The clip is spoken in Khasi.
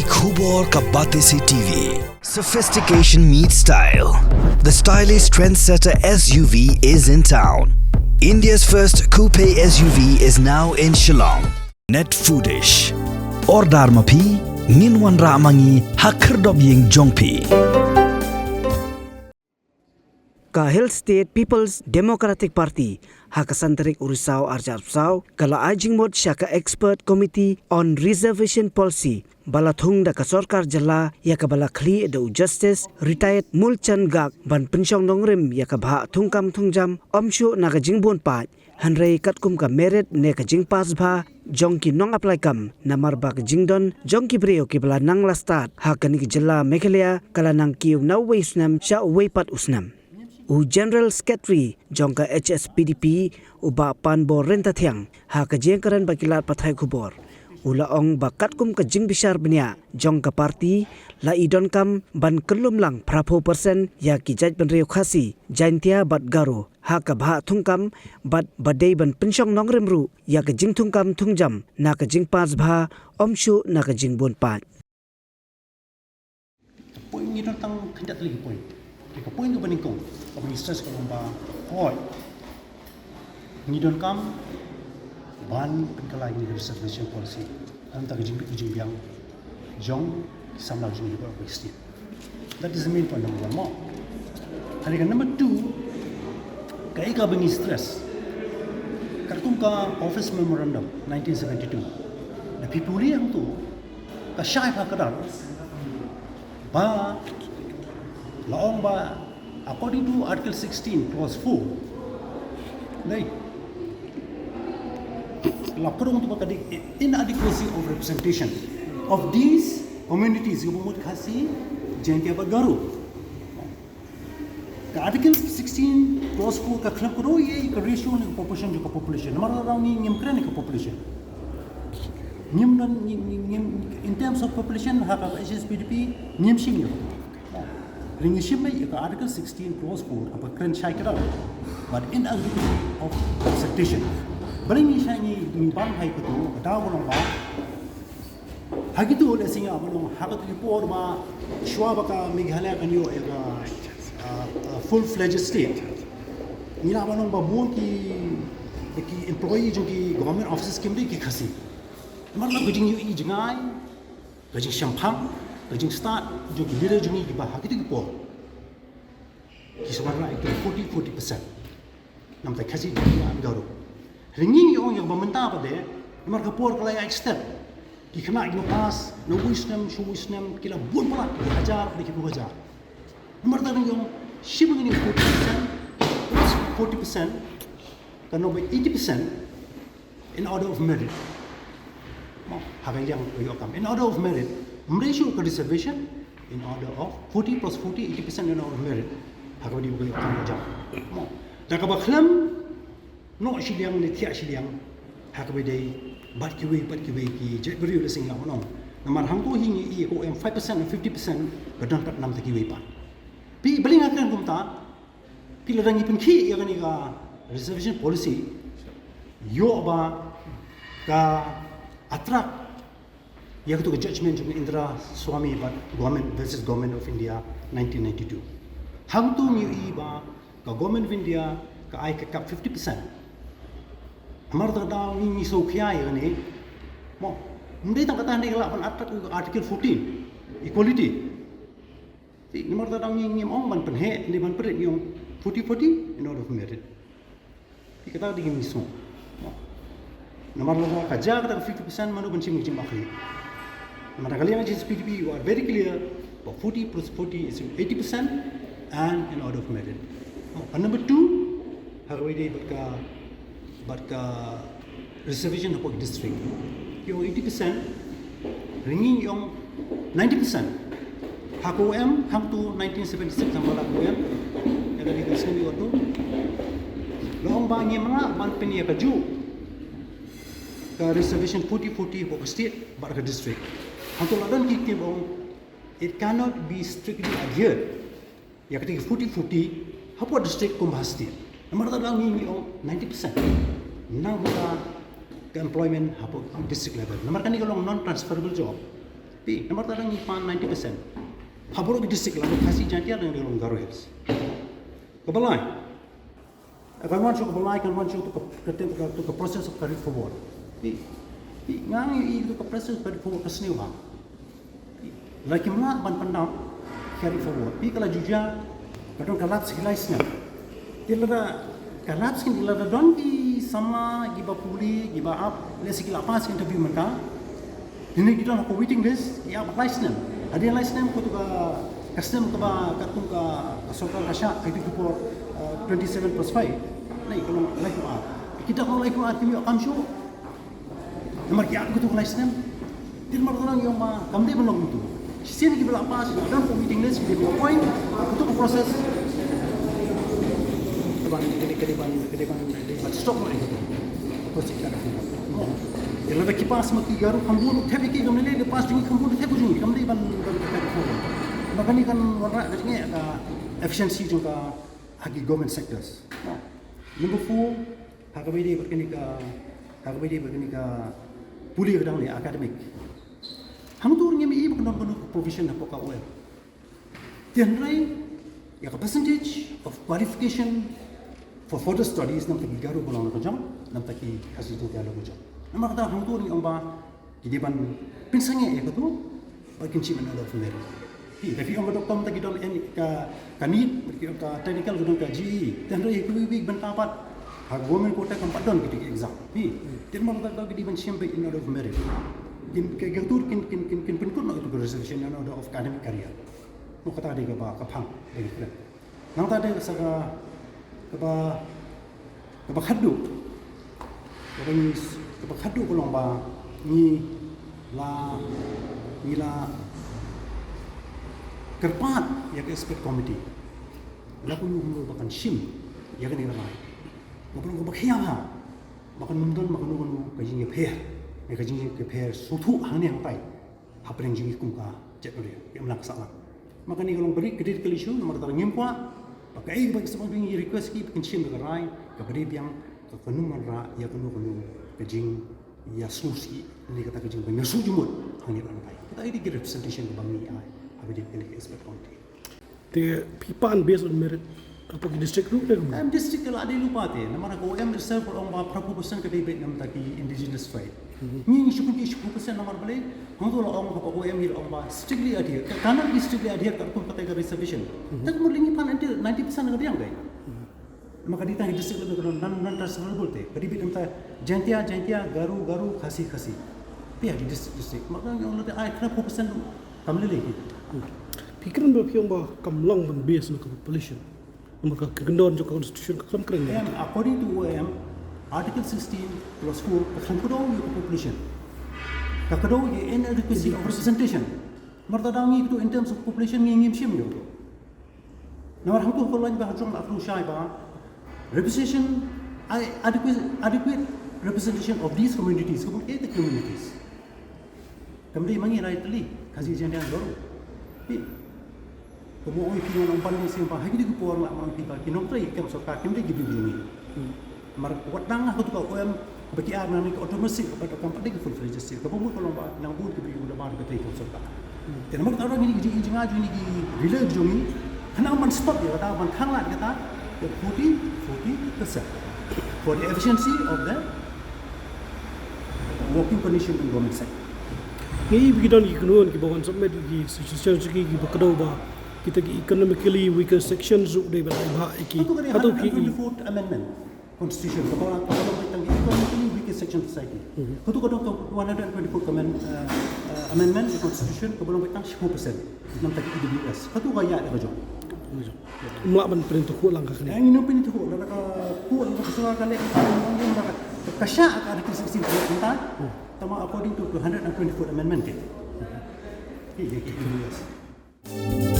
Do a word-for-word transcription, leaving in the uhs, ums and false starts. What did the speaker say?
Khubor ka Batesi T V. Sophistication meets style. The stylish trendsetter S U V is in town. India's first coupe S U V is now in Shillong. Net Foodish. Order ma phi, ngin wanrah ma ngi ha khyrdop ïing jong phi. Ka Hill State People's Democratic Party ha ka san tarik u Risaw arhajar arphew saw ka la ai jingmut sha ka Expert Committee on Reservation Policy ba la thung da ka sorkar jylla ïa kaba la khlieh da u Justice Retired Moolchand Garg ban pynshong nongrim ïa ka bhah thungkam thungjam ym shuh na ka jingbun paid. Hynrei katkum ka merit ne ka jingpass bha jong ki nong apply kam, namar ba ka jingdon jong ki briew kiba la nang la stad ha kane ka jylla Meghalaya ka la nang kiew na uwei u snem sha uwei pat u snem. U General Secretary jong ka H S P D P, u Bah Panbor Ryntathiang, ha ka jingkren bad ki lad pathai khubor, u la ong ba katkum ka jingbishar bniah jong ka party, la i donkam ban kyllum lang phra phew percent ïa ki jaitbynriew Khasi, Jaintia bad Garo ha ka bhah thungkam bad ba dei ban pynshong nongrim ruh ïa ka jingthungkam thungjam na ka jingpass bha ym shuh na ka jingbun paid. Ka point ngi don tang khyndiat tylli ka point. Te ka point kaba nyngkong kaba ngi stress ka long ba, hooid, ngi donkam ban pynkylla ïa ka reservation policy. Nangta ka jingbit ka jingbiang jong ki samla jong ngi baroh ka state. That is the main point number one mo. Hynrei ka number two, kaei kaba ngi stress, katkum ka office memorandum nineteen seventy-two, da phi pule hangto, ka shai pha ka dang ba la ong ba according to Article sixteen, Clause four, dei, la pynrung to ba ka dei inadequacy of representation of these communities, ïa ba mut Khasi, Jaintia bad Garo. Ka Article sixteen, Clause four, ka khlem kdew ïa ka ratio ne ka proportion jong ka population. Namar ba ngi ngim kren ïa ka population. Ngim don, ngim, ngim, ngim, in terms of population, ha ka H S P D P, ngim shim ïa ka. Hynrei ngi shim ïa ka Article sixteen, Clause four, kaba kren shai ka dang. But inadequacy of representation. Balei ngi shai, ngi, ngi ban ha katu, ka daw ba long ba ha kito, lehse ngi lah ban ong, ha katu ki por ba shuwa ba ka Meghalaya kan ïoh ïa ka, ah, ah, full fledged state, ngi lah ban ong ba bun ki, ki employee jong ki government offices kim dei ki Khasi. Namar ka jingïohi jngai, ka jingshemphang, ka jingstad jong ki leader jong ngi kiba ha kito ki por ki sa wanrah ïa ka forty, forty percent. Namar ka Khasi, Jaintia, Garo. Hynrei ngi ong ïa kaba mynta pat de, namar ka por ka la ïa extend. Ki khynnah kiba pass na uwei u snem sha uwei u snem ki la bun palat, ki hajar, ki phew hajar. Namar kata ngi ong shim ïa kane forty percent plus forty percent, kan long ba eighty percent in order of merit. Mo, ha ka liang ka ïoh kam in order of merit. Ym dei shuh ka reservation, in order of forty plus forty, eighty percent in order of merit. Ha kaba dei ba ka ïoh kam ka jam. Mo, da kaba khlem noh shiliang ne thiah shiliang ha kaba dei bad kiwei bad kiwei ki jaitbynriew, lehse ngi lah ban ong. Namar hangto hi ngi ïohi ka em five percent and fifty percent ka don pat namar kiwei pat. Phi, balei nga kren kumta? Phi, lada ngi pynkhih ïa kane ka reservation policy, ïoh ba ka attract ïa katu ka judgment jong Indra Swamy bad government versus Government of India nineteen ninety-two. Hangto ngi ïohi ba ka Government of India ka ai ka cap fifty percent. Namar kata ngi, ngi sngewkhia ïa kane. Mo, ym dei tang kata, hynrei ka lah ban attract ka Article fourteen, equality. Te namar kata ngi, ngim ong ban pynheh ne ban pynrit, ngi ong forty forty in order of merit. Te kata ka dei ka mih suk. Namar lada ka jia kata ka fifty percent, mano ban shim ka jingbakhlieh? Namar ka liang H S P D P, you are very clear, ba forty plus forty is eighty percent and in order of merit. Ka number two, ha kaba ïadei bad ka, bad ka reservation hapoh district. Ki ong eighty percent, hynrei ngi ong ninety percent. Ha ka U M, hangto nineteen seventy-six, hangto la ka U M, ïa kane ka snem ïa u Ato, la ong ba ngim lah ban pynïaid kajuh ka reservation forty forty hapoh ka state bad ka district. Hangto la don ki ktien ba ong, it cannot be strictly adhered. Ïa kata ka forty forty hapoh district kumba ha state. Namar kata ngi, ngi ong ninety percent na ka bynta ka employment hapoh district level. Namar kane ka long non transferable job. Phi, namar ta dang ngi pan ninety percent. Ha baroh ki district, la dang Khasi Jaintia, la dang Garo Hills. Kaba lai. Kan wan shuh kaba lai, kan wan shuh to ka, ka, ka, to ka process of carry forward. Phi, phi, nga ngi i to ka process of carry forward ka sniew ha. Phi, la kim lah ban pyndap carry forward. Phi, ka la ju jia, ka don ka lapse ki lai snem. Te lada ka lapse ki, lada don ki samla kiba pule, kiba ap, lehse ki la pass interview mynta. Hynrei ki don ha ka waiting list, ki ap lai snem. Hadien lai snem, kato ka, ka snem kaba, katkum ka, ka sorkar ka shah, ka dei ki por, uh, twenty-seven plus five. Nei, ka long laiphew ar. Ki dap laiphew ar, kim ïoh kam shuh. Namar ki ap kato ka lai snem. Te namar kata ngi ong ba kam dei ban long kumto. Shisien kiba la pass, ki don ka waiting list, ki dei ban appoint, kato ka process. Ka dei ban, ka dei, ka dei ban, ka dei ban, ka dei ban stop noh ïa kato. Ka process ka dei ban. Ïa lada ki pass ma ki Garo kham bun, thep ïa ki, kam lei lei, ki pass jong ngi kham bun, thep jong ngi, kam dei ban, ban, ban, ban. Namar kane kan wanrah ka jingeh ka efficiency jong ka ha ki government sectors. Number four, ha kaba ïadei bad kane ka, ha kaba ïadei bad kane ka pule ka dang leh academic. Hangto ngim i ba ka don kano ka provision hapoh ka O M. Te hynrei ïa ka percentage of qualification for further studies namar ki Garo ba long la ka jong, namar ki Khasi Jaintia la ka jong. Namar kata hangto ngi ong ba ki dei ban pynsangeh ïa kato, ba kin shim in order of merit. Phi, lada phi ong ka doctor mynta ki don en ka, ka NEET, ki ong ka technical, ki don ka J E E. Te hynrei kiwei kiwei ki bynta pat ha government quota kam pat don kita ki exam. Phi, te namar kata ki dei ban shim beit in order of merit. Kin, ka, kato kin, kin, kin, kin pynkut noh ïa kato ka reservation in order of academic career. Mo, kata ka dei kaba, ka phang, dei ka kren. Nangta dei sa ka, kaba, kaba khadduh. Kaba ngi, kaba khadduh ka long ba ngi la, ngi la kyrpad ïa ka expert committee. La kumno kumno ba kan shim ïa kane ka rai. Kaba long kaba khia ha. Ba kan ym don, ba kan ym don ka jingïapher. Ïa ka jingïapher sngewthuh hangne hangtai. Hapdeng jong ngi kum ka jaitbynriew, ki imlang ki sahlang. Ma kane ka long ba rit, ka rit ka issue, namar kata ngim kwah ba kaei ba ki samla, ba ngi request ki ba kin shim da ka rai kaba dei biang, ka kynmaw wanrah ïa kano kano ka jingïasngewsih ne kata ka jingpynïasoh jingmut hangne hangtai. Kata ka dei ka representation kaba ngi ai ha kane ka expert committee. Te phi pan based on merit hapoh ki district ruh ne kumno? Em, district ka la dei lypa te. Namar ka O M itself ka ong ba phra phew percent ka dei beit na bynta ki indigenous tribe. Ngi ngi shu pynti shiphew percent namar balei? Hangto la ong ha ka O M hi la ong ba strictly adhere. Ka, ka nang ki strictly adhere katkum kata ka reservation. Te ka mut lei ngi pan until ninety percent ka biang kai. Namar ka dei tang ki district level ka non, non, non transferable te. Ka dei beit na bynta Jaintia, Jaintia, Garo, Garo, Khasi, Khasi. Te ha ki district, district. Namar ka ngi ong la te ai phra phew percent ruh. Kam lei lei hi. Phi kren ba phi ong ba kam long ban base na ka population. Namar ka kyndon jong ka constitution ka kam kren. Em, according to O M, Article sixteen clause four ka khlem kdew ïa ka population. Ka kdew ïa inadequacy of representation. Namar ta dang ngi kdew in terms of population ngi ngim shim ïa kdew. Namar hangto ka line ba ha jong la kdew shai ba representation, adequate, adequate representation of these communities. Ka bun ethnic communities. Kam dei ma ngi rai tylli, Khasi Jaintia Garo. Phi. Kumno oi phi ngan ong ban sien ba ha kine ki por la ma phi ba ki nongtrei kam sorkar kim dei ki briew jong ngi. Mar wat dang ha kato ka O M ba ki ar na ne ka autonomous state ba kam pat dei ki full fledged state. Kaba mut ka long ba nang bun ki briew da bar ka trei kam sorkar. Te namar kata ngi ki jing jing jong ngi ki relay jong ngi. Khnang ban stop ïa kata ban khang lad ïa kata ïa forty, forty percent for the efficiency of the working condition in government sector. Ngi ba ki don ki kynhun kiba wan submit ki suggestion ki kiba kdew ba kita ki economically weaker sections ruh dei ban ai bha ïa ki. Hato ka dei hato ki hundred twenty-fourth amendment constitution kaba, kaba long beit tang ki economically weaker section society. Hato ka dei ka one hundred twenty-fourth amend-, uh, uh, amendment constitution kaba long beit tang shiphew percent. Namar ta ki E W S. Hato ka ïa da ka jong. Ym lah ban pynïathuh lang ka kane. Ngi nym pynïathuh, lada ka pynïathuh ka shuwa ka leh ka, ka shah ka Article sixteen ka leh mynta. Tangba according to hundred and twenty-fourth amendment ke. Ke, ke, ke, yes.